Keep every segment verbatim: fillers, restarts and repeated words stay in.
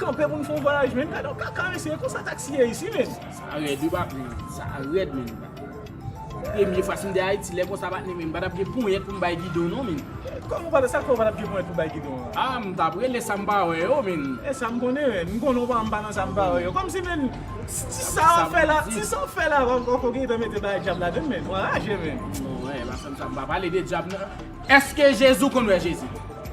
Kanpe pou n fè yon vwayaj, men gade yon kaka, mesye, e konsa taksi ye isi, men. Sa rèd, wi, patnè. Sa rèd, men. Premye fwa si m te Ayiti, lè konsa, patnè, men m pa t ap gen ponyèt pou m bay gidon, non, men. Kòman w pa t, sa fè w pa t ap gen ponyèt pou bay gidon an? Ah, m t ap rele sa m pa wè yo, men. E sa m konnen, men. M konnen w pa, m pa nan sa m pa wè yo. Kòmsi, men, ti sa w ap fè la, ti sa w ap fè la, w ap, w ap gentan mete bagay dyab ladann, men. W anraje, men. Non, wè, pa fè m sa, m pa pale de dyab, non. Èske Jezi, w konn wè Jezi?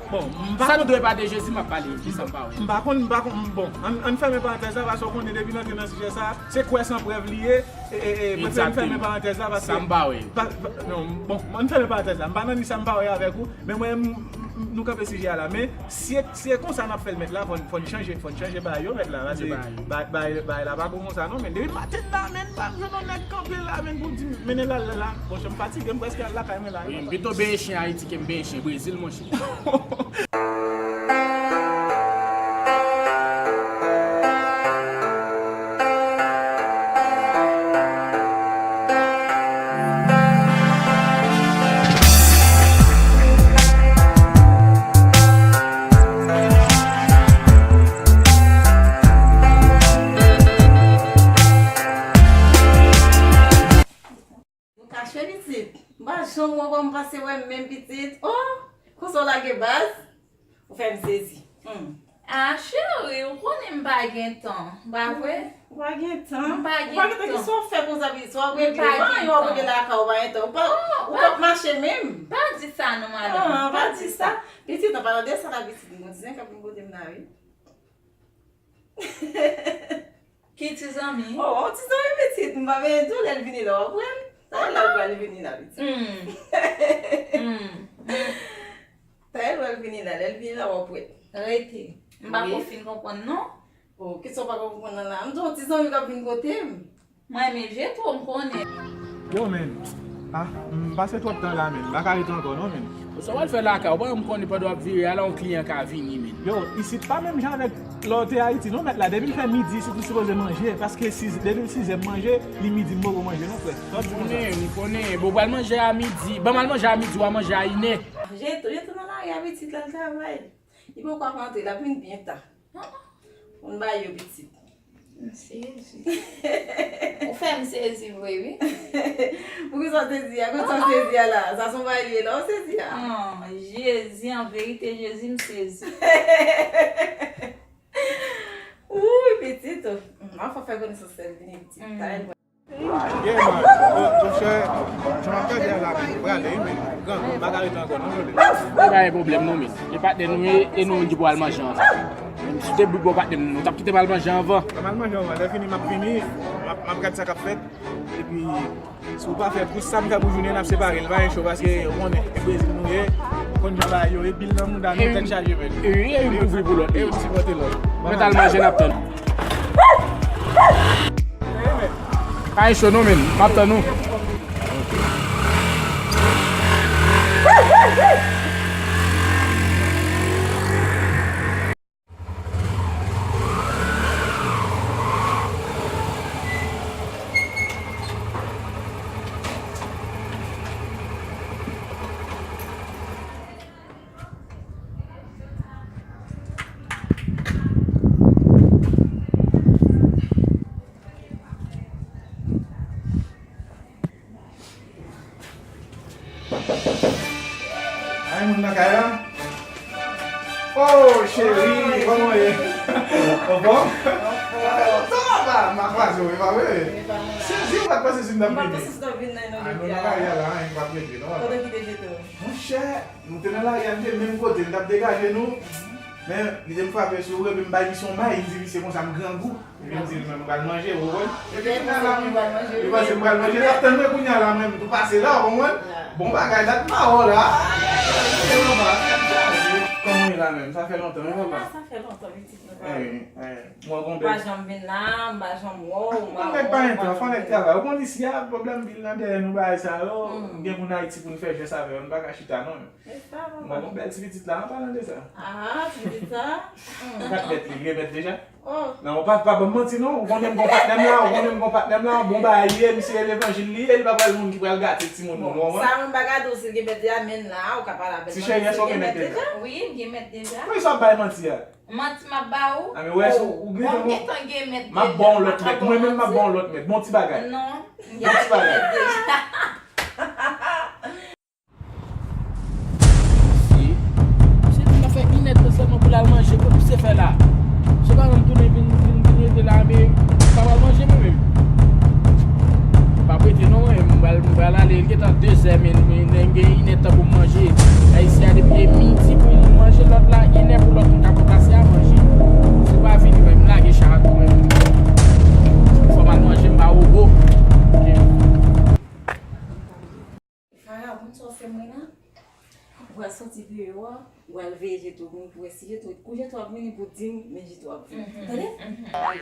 Bon, m pa Sa nou dwe pa de Jezi, m ap pale de sa m pa wè. M pa konn, m pa konn, bon, ann, ann fèmen parantèz la, paske w konnen depi n antre nan sijè sa, se kwè san prèv li ye, e, e, e, prefere n fèmen parantèz la, paske Sa m pa wè. Pa, pa, non, bon, ann fèmen parantèz la, m pa nan ni sa m pa wè avèk ou, men mwen, m, m, m, nou kanpe sijè a la, men si e, si e konsa n ap fè l mèt la, fò n, fò n chanje, fò n chanje bagay yo mèt la, paske bagay, bagay, bagay la pa konsa non, men depi maten la, men m pa jwenn yon nèg kanpe la, men pou di m, mennen l al la, la, bon, jan m fatige, m prèske al lakay mwen la. Wi, m pito benyen chen Ayiti ke m benyen chen Brezil, monchè. Nou kache pitit. M pa janm wè kòman w pase wè m menm pitit. Oh! Konsa w lage baz? Ou fè m sezi. Hmm. Ah, cheri, ou konnen m pa gen tan, pa vre? Ou pa gen tan? M pa gen tan. Ou pa gen tan, kisa w fè konsa pitit? W ap regle, w ap regle lakay ou, pa gen tan. Ou pa, ou p ap mache menm. Pa di sa non, madanm. Ah, pa di sa. Pitit, an palan de sa la, pitit, m gon ti zanmi k ap vin kote m la, wi. Ki ti zanmi? Oh, yon ti zanmi pitit. M pa vle di w lè l vini la, w ap wè l. Talè l pral vini la, pitit. Hmm. Hmm. Hmm. Talè l pral vini la, lè l vini la, w ap wè l. Rete. M pa ko fin konprann, non. Oh, kisa w pa ko konprann nan la? M di w yon ti zanmi k ap vin kote m. Mwen menm, je twò m konnen. Yo, men. Ah, m pase twòp tan la, men. M pa ka rete ankò, non, men. Sa w al fè lakay ou? Ou pa janm konnen pandan w ap vire a la, yon kliyan ka vini, men. Yo, isit pa menm jan avèk lè w te Ayiti, non, mèt la. Depi l fè midi, isit ou sipoze manje. Paske si, depi l sizè m manje, li midi, m poko manje, non, frè. Sa w di konsa? M konnen, m konnen. Bon, w pral manje a midi. Ban m al manje a midi, w a manje a inè. Jeto, Jeto nan lari a pitit la, l travay. Li poko ap rantre, l ap vin byen ta. Moun ba yo pitit. M sezi. Ou fè m sezi vre, wi. Poukisa w sezi a? Kote w sezi a la? Sa se yon bagay li ye la, w sezi a? Oh, Jezi, an verite, Jezi, m sezi. Wouy, pitit. M ap fè konesans sèl vini pitit. Mm. Yeah, man. Bon, monchè, jan m ap gade a la, men, m prale, wi, men, grangou, m pa ka rete ankò, non, tande. E pa gen pwoblèm, non, men. E patnè nou ye, e nou menm ki pou al manje anvan. Menm si te bout bò patnè m, nou t ap kite m al manje anvan. Ban m al manje anvan, lè fini, m ap vini, m ap, m ap gad sa k ap fèt. Epi, si w pa fè tout sa m fè pou jounen, n ap separe, l pa gen cho, paske, ou konnen, e Brezil nou ye, ou konn jan bagay yo ye, pil nan mouda nou, tèt chaje, men. E wi, e youn kouvri pou lòt. E youn sipòte lòt. Mwen t al manje, n ap tann. Ay, cho non, men. M ap tann ou. Ay, moun nan kay la? Oh, cheri, kòman w ye? Anfòm? Sa fè lontan, papa. M ap kwaze w, e pa vre? Sezi, ou pa t panse si m t ap vini? M pa t panse si w t ap vin nan. Ay, nou nan kay la, hein, m p ap rete, non, papa. Kote w kite Jeto? Monchè, nou te nan lari a, nou te menm kote, nou t ap degaje nou. Men, li te frape sou ou, epi m bay misye yon may, li di misye konsa m grangou. Epi m di l, men m pral manje, ou konprann? Epi kounye a la, li panse m pral manje, l ap tann mwen kounye a la, men m tou pase la, ou konprann? Bon bagay, dat m pa wè w la. Kòman w ye la menm? Sa fè lontan, wi, papa. Sa fè lontan, pitit, nou pa wè. Mwen gon bèl. M pa janm vin la, m pa janm wè w, m pa wè w, m pa janm vin. Fò nèg pa entan, fò nèg travay. Ou konn isi a, pwoblèm pil nan dèyè nou, bagay sa yo. Gen moun Ayiti pou n fè jès avè yo, nou pa ka chita, non. Mwen gon bèl ti pitit la, an palan de sa. Ah, ti pitit sa? Kat bèt li, li remèt deja? Oh. Non, ou pa, pa ban m manti non. Ou konnen m gon patnè m la, ou konnen m gon patnè m la, bon bagay li ye, misye levanjil li ye, li pa pral moun ki pral gate timoun moun, ou konprann? Sa menm pa gade w, si l gen mèt deja, men la, ou ka pale avè l. Ti cheri, èske w gen mèt deja? Wi, m gen mèt deja. Poukisa w ap bay manti a? Manti m ap ba ou? A, men wè, si w, ou gentan gen mèt deja. M ap ba w lòt mèt. Mwen menm, m ap ba w lòt mèt. Bon ti bagay. Non. Bon ti bagay. Misye, misye di m ap fè inèdtan sèlman pou l al manje. Kot misye fè la? Misye pa janm tounen vin, vin, vin rete la, men m pa pral manje mwen menm. M p ap rete non, mwen, m pral, m pral ale. Li gentan dezè, men, men, men gen inèdtan pou m manje. Ayisyen a depi e midi pou m manje, lòt la, inè pou lòt moun k ap ranplase a manje. Si w pa vini, mwen, m lage chay la tou, mwen. Fò m al manje, m pa wobo. Farah, ou konn sa w fè mwen la? Ou pral soti deyò a, ou al veye Jetro pou mwen, pou wè si Jetro, kou Jetro ap vini pou di m, men Jetro ap vini. Tande? Ale.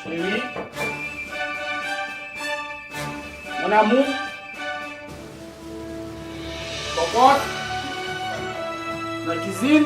Cheri. Mon amour. Kòkòt. Nan kizin.